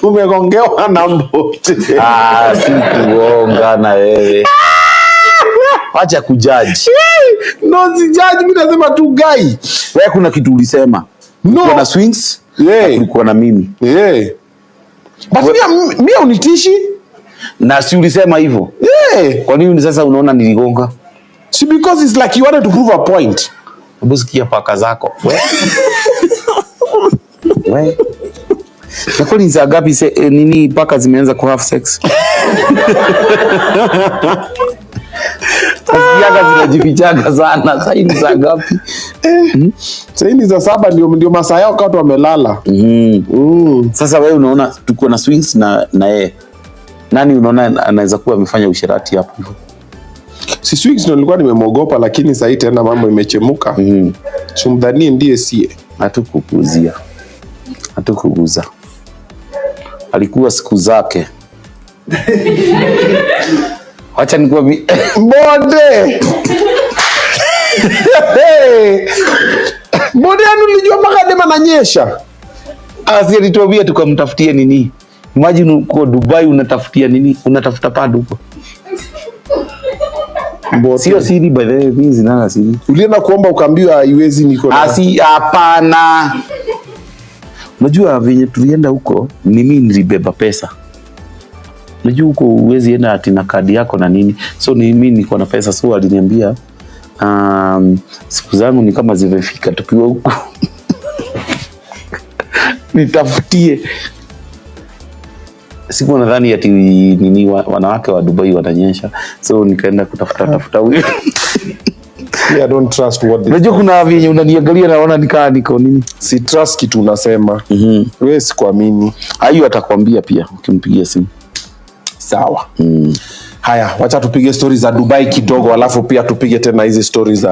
Umegongewa na Mbote. Ah, si kugonga na wewe. Wacha kujudge. No, si judge, mimi nasema tu guy. Wewe kuna kitu ulisema. No. Kulikuwa na swings. Na kulikuwa na mimi. Yeah. But mimi unitishi. Na si ulisema hivyo? Yeah. Kwa nini sasa unaona niligonga? See, because it's like you wanted to prove a point. Hebu sikia paka zako. We. We. Na kwani saa ngapi nini paka zimeanza ku have sex? Nasikiaga zinajifichaga sana. Sasa ni saa ngapi? Sasa ni saa 7 ndio masaa yao watu wamelala. Sasa wewe unaona tuko na swings na yeye. Nani unaona anaweza kuwa amefanya usherati hapo hivyo? Si swings ndio nilikuwa nimemwogopa, lakini sasa tena mambo imechemuka. Sumdhanie ndiye sie. Hatukukuzia. Hatukuguza. Alikuwa siku zake. Wacha nikuambie. Mbode. Hey. Mbode yani ulijua mpaka dema nanyesha. Asi alituambia tukamtafutie nini? Imagine uko Dubai unatafutia nini? Unatafuta pad huko. Mbode. Sio siri by the way, mimi sina siri. Ulienda kuomba ukaambiwa haiwezi niko na. Asi hapana. Unajua venye tulienda huko ni mimi nilibeba pesa. Unajua huko huwezi enda ati na kadi yako na nini. So ni mimi niko na pesa, so aliniambia siku zangu ni kama zimefika tukiwa huko. Nitafutie. Siku nadhani ati nini wanawake wa Dubai wananyesha. So nikaenda kutafuta tafuta huyo. I don't trust what they. Unajua kuna vyenye unaniangalia naona nikaa niko nini. Si trust kitu unasema. Wewe sikuamini. Hayo atakwambia pia ukimpigia simu. Sawa. Haya, wacha tupige stories za Dubai kidogo, alafu pia tupige tena hizi stories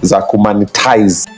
za kumonetize.